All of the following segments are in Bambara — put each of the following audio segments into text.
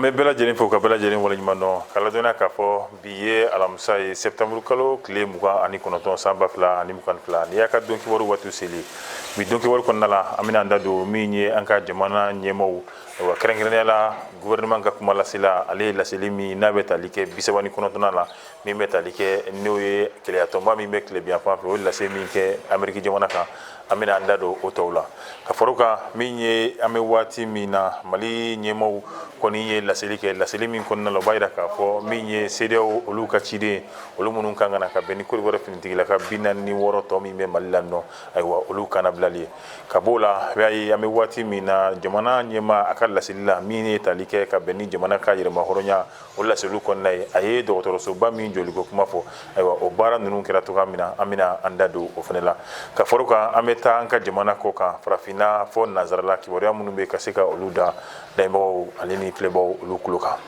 An bɛ bɛɛ lajɛlen fo ka bɛɛ lajɛlen waleɲuman dɔn, k'a ladɔnniya k'a fɔ bi ye alamisa ye, septembre kalo tile 29, san 2022. N'i y'a ka don kibaru waati seli, bi don kibaru kɔnɔna la, an bɛna an da don min ye an ka jamana ɲɛmaaw, ayiwa, kɛrɛnkɛrɛnnenya la gouvernement ka kuma lasela. Ale ye laseli min n'a bɛ tali kɛ 39nan la, min bɛ tali kɛ n'o ye kelenyatɔnba min bɛ tilebin fan fɛ, o ye lase min kɛ Ameriki jamana kan. An bɛna an da don o tɔw la. Ka fara o kan, min ye an bɛ waati min na, Mali ɲɛmaaw kɔni ye laseli kɛ. Laseli min kɔnɔna la, o b'a jira k'a fɔ min ye CEDEAO olu ka ciden, olu minnu kan ka na ka bɛn ni Côte d'Ivoire finitigilaka 46 tɔ min bɛ Mali la nɔ, ayiwa, olu kannabilali ye. Ka b'o la, i b'a ye an bɛ waati min na, jamana ɲɛmaa a ka laseli la min ye tali kɛ ka bɛn ni jamana ka yɛrɛmahɔrɔnya, o laseliw kɔnɔna ye, a ye dɔgɔtɔrɔsoba min jɔliko kuma fɔ. Ayiwa, o baara ninnu kɛra cogoya min na, an bɛna an da don o fana la. Ka fara o kan, an bɛ taa an ka jamana kɔ kan, farafinna fɔ nansarala, kibaruya minnu bɛ ka se ka olu da lamɛnbagaw ale ni filɛbagaw olu tulo kan.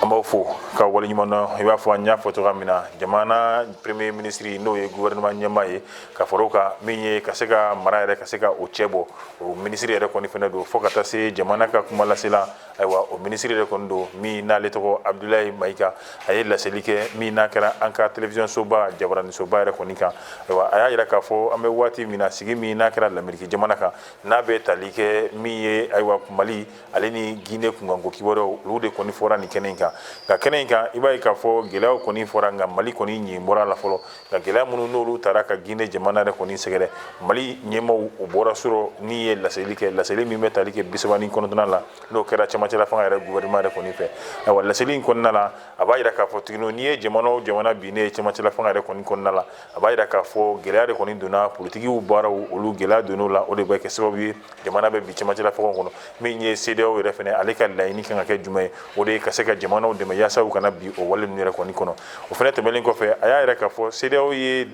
An b'aw fo ka waleɲuman dɔn. I b'a fɔ an y'a fɔ cogoya min na, jamana premier ministre, n'o ye gouvernement ɲɛmaa ye, ka fara o kan, min ye ka se ka mara yɛrɛ ka se ka o cɛ bɔ, o minisiri yɛrɛ kɔni fana don, fo ka taa se jamana ka kuma lasela, ayiwa, o minisiri yɛrɛ kɔni don min n'ale tɔgɔ Abdoulaye Maïga. A ye laseli kɛ min n'a kɛra an ka télévision soba, jabaranisoba yɛrɛ kɔni kan. Ayiwa, a y'a jira k'a fɔ an bɛ waati min na, sigi min n'a kɛra Lamɛriki jamana kan, n'a bɛ tali kɛ min ye, ayiwa, Mali ale ni Guinée kunkanko kibaruyaw, olu de kɔni fɔra nin kɛnɛ in kan. Nka kɛnɛ in kan, i b'a ye k'a fɔ gɛlɛyaw kɔni fɔra, nka Mali kɔni ɲin bɔra a la fɔlɔ. Nka gɛlɛya minnu n'olu taara ka Guinée jamana yɛrɛ kɔni sɛgɛrɛ, Mali ɲɛmaaw o bɔra sɔrɔ ni ye laseli kɛ, laseli min bɛ tali kɛ 39nan la, n'o kɛra cɛmancɛla fanga yɛrɛ gouvernement yɛrɛ kɔni fɛ. Ayiwa, laseli in kɔnɔna la, a b'a jira k'a fɔ tuguni, n'i ye jamana o jamana binnen ye cɛmancɛla fanga yɛrɛ kɔni kɔnɔna la, a b'a jira k'a fɔ gɛlɛya de kɔni donna politikiw baaraw, olu gɛlɛya donn'o la, o de bɛ kɛ sababu ye jamana bɛ bi cɛmancɛla fanga kɔnɔ. Min ye CEDEAO yɛrɛ fana, ale ka laɲini kan ka kɛ jumɛn ye? O de ye ka se ka jamanaw dɛmɛ yaasa u kana bi o wale ninnu yɛrɛ kɔni kɔnɔ. O fana tɛmɛnen kɔfɛ, a y'a yɛrɛ k'a fɔ CEDEAO ye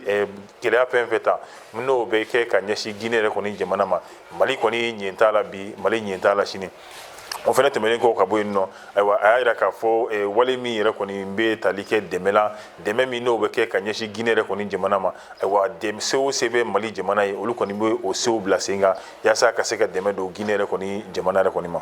gɛlɛya fɛn fɛn ta n'o bɛ kɛ ka ɲɛsin Guinée yɛrɛ kɔni jamana ma, Mali kɔni ɲin t'a la bi, Mali ɲin t'a la sini. O fana tɛmɛnen kɔ ka bɔ yen nɔ, ayiwa, a y'a jira k'a fɔ wale min yɛrɛ kɔni bɛ tali kɛ dɛmɛ la, dɛmɛ min n'o bɛ kɛ ka ɲɛsin Guinée yɛrɛ kɔni jamana ma, ayiwa, se o se bɛ Mali jamana ye, olu kɔni bɛ o sew bila sen kan yaasa ka se ka dɛmɛ don Guinée yɛrɛ kɔni jamana yɛrɛ kɔni ma.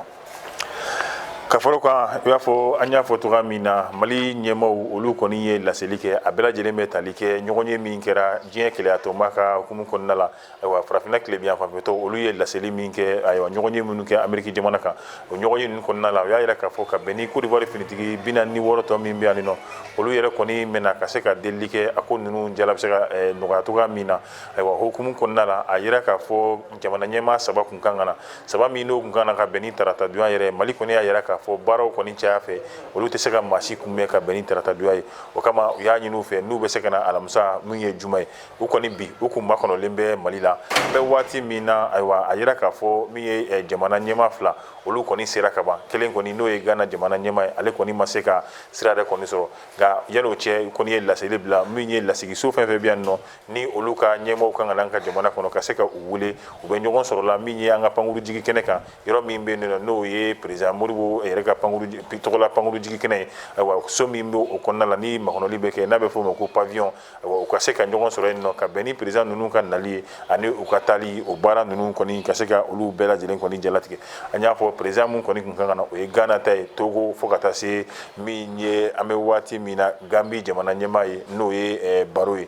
Ka fara o kan, i b'a fɔ an y'a fɔ cogoya min na, Mali ɲɛmaaw olu kɔni ye laseli kɛ. A bɛɛ lajɛlen bɛ tali kɛ ɲɔgɔn ye min kɛra diɲɛ kelenyatɔnba ka hukumu kɔnɔna la. Ayiwa, farafinna tilebin fanfɛtɔ, olu ye laseli min kɛ, ayiwa, ɲɔgɔn ye minnu kɛ Ameriki jamana kan, o ɲɔgɔn ye ninnu kɔnɔna la, u y'a jira k'a fɔ ka bɛn ni Côte d'Ivoire finitigi 46 tɔ min bɛ yan nɔ, olu yɛrɛ kɔni mɛnna ka se ka delili kɛ a ko ninnu jala bɛ se ka nɔgɔya cogoya min na. Ayiwa, hukumu kɔnɔna la, a yira k'a fɔ jamana ɲɛmaa saba kun kan ka na, saba min n'o kun kan ka bɛn ni taratadonya yɛrɛ. Mali kɔni y'a yira k'a fɔ baaraw kɔni caya fɛ, olu tɛ se ka maa si kunbɛn ka bɛn ni taratadonya ye. O kama, u y'a ɲini u fɛ n'u bɛ se ka na alamisa min ye juma ye. U kɔni bi u kun makɔnɔlen bɛ Mali la. An bɛ waati min na, ayiwa, a yira k'a fɔ min ye jamana ɲɛmaa fila, olu kɔni sera ka ban. Kelen kɔni, n'o ye Ghana jamana ɲɛmaa ye, ale kɔni ma se ka sira yɛrɛ kɔni sɔrɔ. Nka yan'o cɛ kɔni ye laseli bila min ye lasigiso fɛn fɛn bɛ yan nɔ, ni olu ka ɲɛmaaw kan ka na an ka jamana kɔnɔ, ka se ka u wele, u bɛ ɲɔgɔn sɔrɔ la min ye an ka pankuru jigi kɛnɛ kan, yɔrɔ min bɛ yen nɔ, n'o ye président Modibo yɛrɛ ka pankuru tɔgɔla pankuru jigi kɛnɛ ye. Ayiwa, so min bɛ o kɔnɔna la ni makɔnɔli bɛ kɛ, n'a bɛ f'o ma ko pavillon, ayiwa, u ka se ka ɲɔgɔn sɔrɔ yen nɔ ka bɛn ni président ninnu ka nali ye ani u ka taali, o baara ninnu kɔni ka se ka olu bɛɛ lajɛlen kɔni jalatigɛ. An y'a fɔ président mun kɔni kun kan ka na, o ye Ghana ta ye, Togo, fo ka taa se min ye an bɛ waati min na, Gambie jamana ɲɛmaa ye, n'o ye Barrow ye.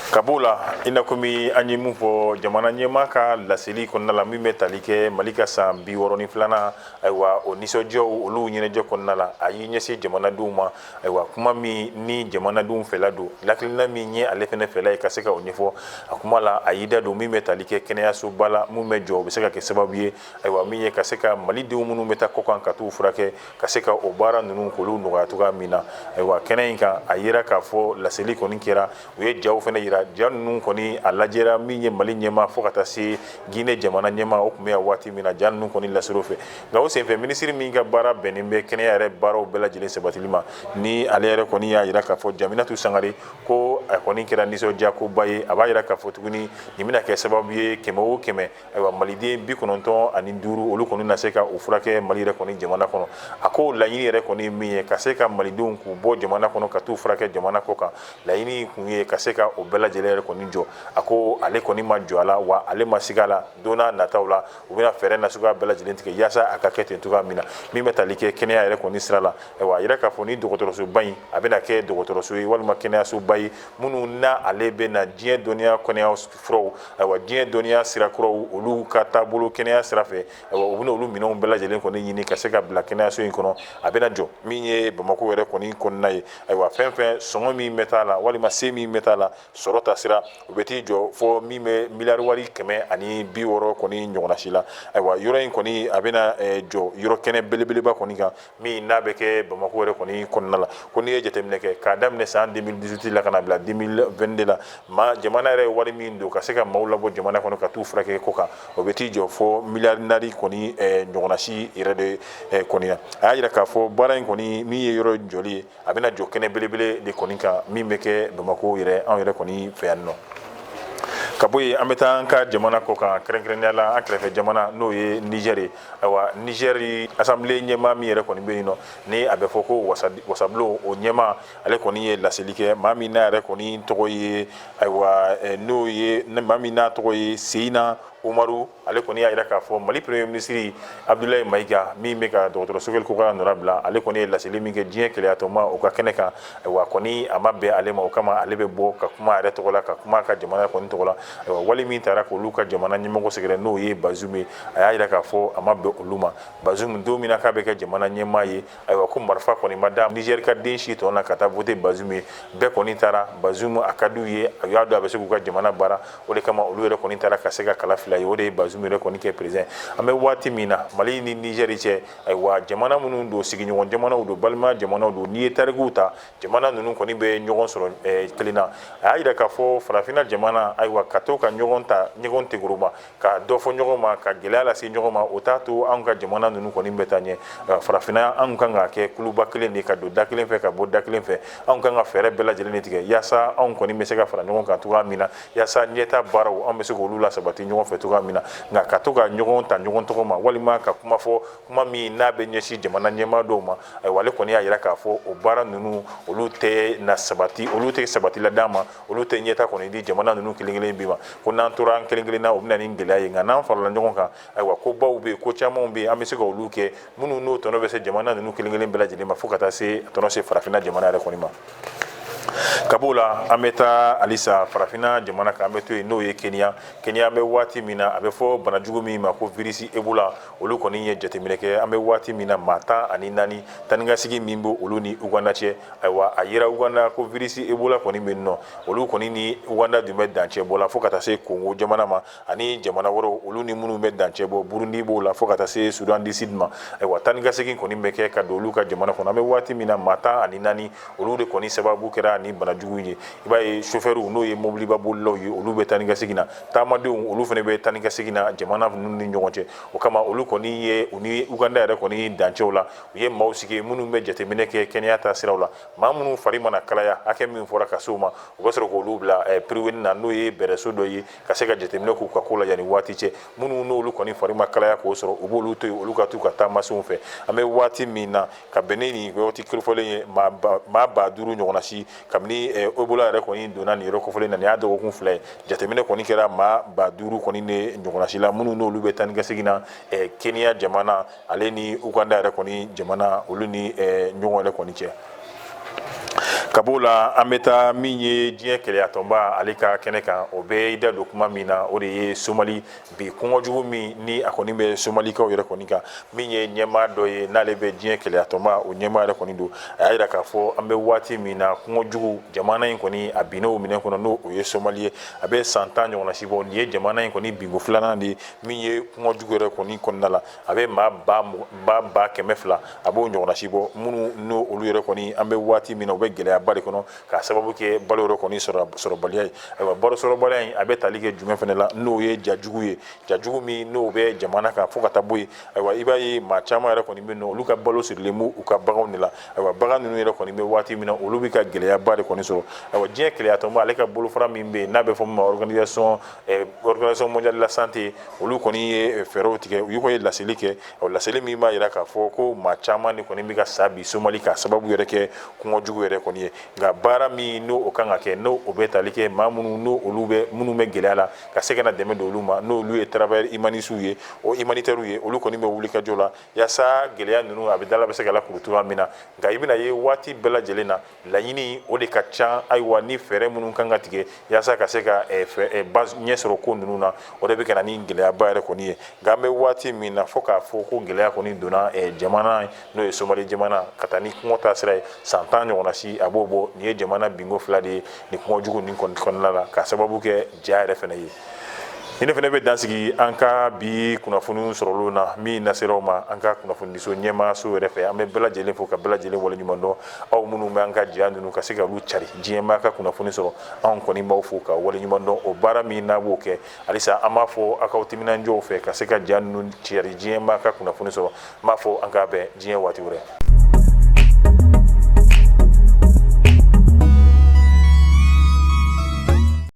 Ka b'o la, i n'a komi an ye mun fɔ jamana ɲɛmaa ka laseli kɔnɔna la min bɛ tali kɛ Mali ka san 62nan, ayiwa, o nisɔndiyaw, olu ɲɛnajɛ kɔnɔna la, a y'i ɲɛsin jamanadenw ma. Ayiwa, kuma min ni jamanadenw fɛla don, lakilina min ye ale fɛnɛ fɛla ye ka se ka o ɲɛfɔ a kuma la, a y'i da don min bɛ tali kɛ kɛnɛyasoba la mun bɛ jɔ, o bɛ se ka kɛ sababu ye, ayiwa, min ye ka se ka malidenw minnu bɛ taa kɔkan ka t'u furakɛ, ka se ka o baara ninnu k'olu nɔgɔya cogoya min na. Ayiwa, kɛnɛ in kan, a yira k'a fɔ laseli kɔni kɛra, u ye jaw fɛnɛ yira. Ja ninnu kɔni a lajɛra min ye Mali ɲɛmaa fo ka taa se Guinée jamana ɲɛmaa, o tun bɛ yan waati min na, ja ninnu kɔni lasir'o fɛ. Nka o senfɛ, minisiri min ka baara bɛnnen bɛ kɛnɛya yɛrɛ baaraw bɛɛ lajɛlen sabatili ma, ni ale yɛrɛ kɔni y'a yira k'a fɔ Jaminatu Sangare, ko a kɔni kɛra nisɔndiyakoba ye. A b'a yira k'a fɔ tuguni nin bɛna kɛ sababu ye, 100 o 100, ayiwa, maliden 95, olu kɔni na se ka u furakɛ Mali yɛrɛ kɔni jamana kɔnɔ. A ko laɲini yɛrɛ kɔni min ye ka se ka malidenw k'u bɔ jamana kɔnɔ ka t'u furakɛ jamana kɔ kan, laɲini kun ye ka se ka o bɛɛ lajɛlen yɛrɛ kɔni jɔ. A ko ale kɔni ma jɔ a la, wa ale ma siga a la, don n'a nataw la u bɛna fɛɛrɛ nasuguya bɛɛ lajɛlen tigɛ yaasa a ka kɛ ten cogoya min na. Min bɛ tali kɛ kɛnɛya yɛrɛ kɔni sira la, ayiwa, a yira k'a fɔ ni dɔgɔtɔrɔsoba in a bɛna kɛ dɔgɔtɔrɔso ye walima kɛnɛyasoba ye minnu na ale bɛ na diɲɛ dɔnniya kɛnɛya furaw, ayiwa, diɲɛ dɔnniya sira kuraw, olu ka taabolo kɛnɛya sira fɛ. Ayiwa, u bɛna olu minɛnw bɛɛ lajɛlen kɔni ɲini ka se ka bila kɛnɛyaso in kɔnɔ. A bɛna jɔ min ye Bamakɔ yɛrɛ kɔni kɔnɔna ye. Ayiwa, fɛn fɛn sɔngɔ min bɛ t'a la walima se min bɛ t'a la sɔrɔ ta sira, u bɛ t'i jɔ fɔ min bɛ miliyari wari 160 kɔni ɲɔgɔnna si la. Ayiwa, yɔrɔ in kɔni a bɛna jɔ yɔrɔ kɛnɛ belebeleba kɔni kan min n'a bɛ kɛ Bamakɔ yɛrɛ kɔni kɔnɔna la. Ko n'i ye jateminɛ kɛ k'a daminɛ san 2018 la ka na bila 2022 la, ma jamana yɛrɛ ye wari min don ka se ka maaw labɔ jamana kɔnɔ ka t'u furakɛ ko kan, o bɛ t'i jɔ fɔ miliyari 4 kɔni ɲɔgɔnna si yɛrɛ de kɔni na. A y'a jira k'a fɔ baara in kɔni min ye yɔrɔ jɔli ye, a bɛna jɔ kɛnɛ belebele de kɔni kan min bɛ kɛ Bamakɔ yɛrɛ, anw yɛrɛ kɔni fɛ yan nɔ. Ka bɔ yen, an bɛ taa an ka jamana kɔ kan, kɛrɛnkɛrɛnnenya la an kɛrɛfɛ jamana n'o ye Niger ye. Ayiwa, Niger assemblée ɲɛmaa min yɛrɛ kɔni bɛ yen nɔ, ni a bɛ fɔ ko wasabulon, o ɲɛmaa ale kɔni ye laseli kɛ. Maa min n'a yɛrɛ kɔni tɔgɔ ye, ayiwa, n'o ye maa min n'a tɔgɔ ye Seyina Umaru, ale kɔni y'a jira k'a fɔ Mali premier ministre Abdoulaye Maïga min bɛ ka dɔgɔtɔrɔ Choguel Kokalla nɔra bila, ale kɔni ye laseli min kɛ diɲɛ kelenyatɔnba o ka kɛnɛ kan, ayiwa, kɔni a ma bɛn ale ma. O kama ale bɛ bɔ ka kuma a yɛrɛ tɔgɔ la, ka kuma a ka jamana kɔni tɔgɔ la. Ayiwa, wale min taara k'olu ka jamana ɲɛmɔgɔ sɛgɛrɛ, n'o ye Bazoum ye, a y'a jira k'a fɔ a ma bɛn olu ma. Bazoum, don min na k'a bɛ kɛ jamana ɲɛmaa ye, ayiwa, ko marifa kɔni ma da Niger ka den si tɔn na ka taa voter Bazoum ye. Bɛɛ kɔni taara Bazoum, a ka d'u ye, a y'a dɔn a bɛ se k'u ka jamana baara, o de kama olu yɛrɛ kɔni taara ka se ka kala fila ye. O de ye Bazoum yɛrɛ kɔni kɛ président. An bɛ waati min na, Mali ni Niger cɛ, ayiwa, jamana minnu don, sigiɲɔgɔn jamanaw don, balima jamanaw don, n'i ye tarikuw ta, jamana ninnu kɔni bɛ ɲɔgɔn sɔrɔ kelen na. A y'a jira k'a fɔ farafinna jamana, ayiwa, ka to ka ɲɔgɔn ta ɲɔgɔn tegoroma, ka dɔ fɔ ɲɔgɔn ma, ka gɛlɛya lase ɲɔgɔn ma, o t'a to anw ka jamana ninnu kɔni bɛ taa ɲɛ. Farafinna, anw kan ka kɛ kuluba kelen de, ka don da kelen fɛ, ka bɔ da kelen fɛ. Anw kan ka fɛɛrɛ bɛɛ lajɛlen de tigɛ yaasa anw kɔni bɛ se ka fara ɲɔgɔn kan cogoya min na, yaasa ɲɛta baaraw anw bɛ se k'olu lasabati ɲɔgɔn fɛ cogoya min na. Nka ka to ka ɲɔgɔn ta ɲɔgɔn tɔgɔ ma walima ka kuma fɔ kuma min n'a bɛ ɲɛsin jamana ɲɛmaa dɔw ma, ayiwa, ale kɔni y'a jira k'a fɔ o baara ninnu, olu tɛ na sabati, olu tɛ sabati la d'an ma, olu tɛ ɲɛta kɔni di jamana ninnu kelen kelen bi ma. Ko n'an tora an kelen kelen na, o bɛ na ni gɛlɛya ye. Nka n'an farala ɲɔgɔn kan, ayiwa, ko baw bɛ yen, ko camanw bɛ yen, an bɛ se ka olu kɛ minnu n'o tɔnɔ bɛ se jamana ninnu kelen kelen bɛɛ lajɛlen ma, fo ka taa se tɔnɔ se farafinna jamana yɛrɛ kɔni ma. Ka b'o la, an bɛ taa halisa farafinna jamana kan, an bɛ to yen, n'o ye Kenya. Kenya, an bɛ waati min na, a bɛ fɔ banajugu min ma ko virus Ebola, olu kɔni ye jateminɛ kɛ. An bɛ waati min na, maa 14, taanikasegin min bɛ olu ni Uganda cɛ, ayiwa, a yira Uganda ko virus Ebola kɔni bɛ nɔ. Olu kɔni ni Uganda dun bɛ dancɛ bɔ la fo ka taa se Congo jamana ma ani jamana wɛrɛw, olu ni minnu bɛ dancɛ bɔ, Burundi b'o la fo ka taa se Soudan du Sud ma. Ayiwa, taanikasegin kɔni bɛ kɛ ka don olu ka jamana kɔnɔ. An bɛ waati min na, maa 14, olu de kɔni sababu kɛra ni banajugu ye. I b'a ye chauffeur, n'o ye mobiliba bolilaw ye, olu bɛ taanikasegin na, taamadenw, olu fana bɛ taanikasegin na jamana ninnu ni ɲɔgɔn cɛ. O kama olu kɔni ye u ni Uganda yɛrɛ kɔni dancɛw la, u ye maaw sigi minnu bɛ jateminɛ kɛ kɛnɛya ta siraw la. Maa minnu fari mana kalaya hakɛ min fɔra ka se o ma, u bɛ sɔrɔ k'olu bila piriweni na, n'o ye bɛrɛso dɔ ye, ka se ka jateminɛ k'u ka ko la yanni waati cɛ. Minnu n'olu kɔni fari ma kalaya k'o sɔrɔ, u b'olu to yen, olu ka t'u ka taamasenw fɛ. An bɛ waati min na, ka bɛn ni nin waati kofɔlen ye, maa 5000 ɲɔgɔnna si, kabini Ebola yɛrɛ kɔni donna nin yɔrɔ kofɔlen na, nin y'a dɔgɔkun 2 ye, jateminɛ kɔni kɛra maa 5000 kɔni de ɲɔgɔnna si la, minnu n'olu bɛ taa ni ka segin na Kenya jamana ale ni Uganda yɛrɛ kɔni jamana, olu ni ɲɔgɔn yɛrɛ kɔni cɛ. Ka b'o la, an bɛ taa min ye diɲɛ kelenyatɔnba ale ka kɛnɛ kan, o bɛ da don kuma min na, o de ye Somali bi kɔngɔjugu min ni a kɔni bɛ Somalikaw yɛrɛ kɔni kan. Min ye ɲɛmaa dɔ ye n'ale bɛ diɲɛ kelenyatɔnba, o ɲɛmaa yɛrɛ kɔni don, a y'a jira k'a fɔ an bɛ waati min na, kɔngɔjugu jamana in kɔni a binna o minɛn kɔnɔ, n'o o ye Somali ye. A bɛ san 10 ɲɔgɔnna si bɔ, nin ye jamana in kɔni binko filanan de ye min ye kɔngɔjugu yɛrɛ kɔni kɔnɔna la. A bɛ maa ba 200, a b'o ɲɔgɔnna si bɔ, minnu n'o olu yɛrɛ kɔni an bɛ waati min na, u bɛ gɛlɛyaba de kɔnɔ k'a sababu kɛ balo yɛrɛ kɔni sɔrɔbaliya ye. Ayiwa, balo sɔrɔbaliya in a bɛ tali kɛ jumɛn fana la, n'o ye jajugu ye, jajugu min n'o bɛ jamana kan fo ka taa bɔ yen. Ayiwa, i b'a ye maa caman yɛrɛ kɔni bɛ yen nɔ, olu ka balo sirilen b'u u ka baganw de la. Ayiwa, bagan ninnu yɛrɛ kɔni bɛ waati min na, olu bɛ ka gɛlɛyaba de kɔni sɔrɔ. Ayiwa, diɲɛ kelenyatɔnba ale ka bolofara min bɛ yen n'a bɛ fɔ min ma Organisation mondiale de la santé, olu kɔni ye fɛɛrɛw tigɛ, u kɔni ye laseli kɛ. O laseli min b'a jira k'a fɔ ko maa caman de kɔni bɛ ka sa bi Somali k'a sababu yɛrɛ kɛ kɔngɔjugu yɛrɛ kɔni ye. Nka baara min n'o o kan ka kɛ, n'o o bɛ tali kɛ maa minnu n'o olu bɛ minnu bɛ gɛlɛya la, ka se ka na dɛmɛ don olu ma, n'olu ye travailleurs humanistes ye, o humanitaires ye, olu kɔni bɛ wuli ka jɔ la yaasa gɛlɛya ninnu a bɛ dala bɛ se ka lakuru cogoya min na. Nka i bɛna ye waati bɛɛ lajɛlen na, laɲini o de ka ca. Ayiwa, ni fɛɛrɛ minnu kan ka tigɛ yaasa ka se ka ɲɛ sɔrɔ ko ninnu na, o de bɛ ka na ni gɛlɛyaba yɛrɛ kɔni ye. Nka an bɛ waati min na, fo k'a fɔ ko gɛlɛya kɔni donna jamana n'o ye Somali jamana ka taa ni kɔngɔ taasira ye san 10 ɲɔgɔnna si a b'o bɔ. Nin ye jamana binko fila de ye ni kɔngɔ jugu nin kɔni kɔnɔna la, ka sababu kɛ ja yɛrɛ fana ye. Ni ne fana bɛ dansigi an ka bi kunnafoni sɔrɔlenw na min nasera aw ma an ka kunnafonidiso ɲɛmaaso yɛrɛ fɛ. An bɛ bɛɛ lajɛlen fo ka bɛɛ lajɛlen waleɲuman dɔn. Aw minnu bɛ an ka ja ninnu ka se ka olu cari, diɲɛmaa ka kunnafoni sɔrɔ, anw kɔni b'aw fo ka waleɲuman dɔn o baara min n'a b'o kɛ. Halisa an b'a fɔ aw k'aw timinandiyaw fɛ ka se ka ja ninnu cari, diɲɛmaa ka kunnafoni sɔrɔ. N b'a fɔ an k'a bɛn diɲɛ waati wɛrɛ.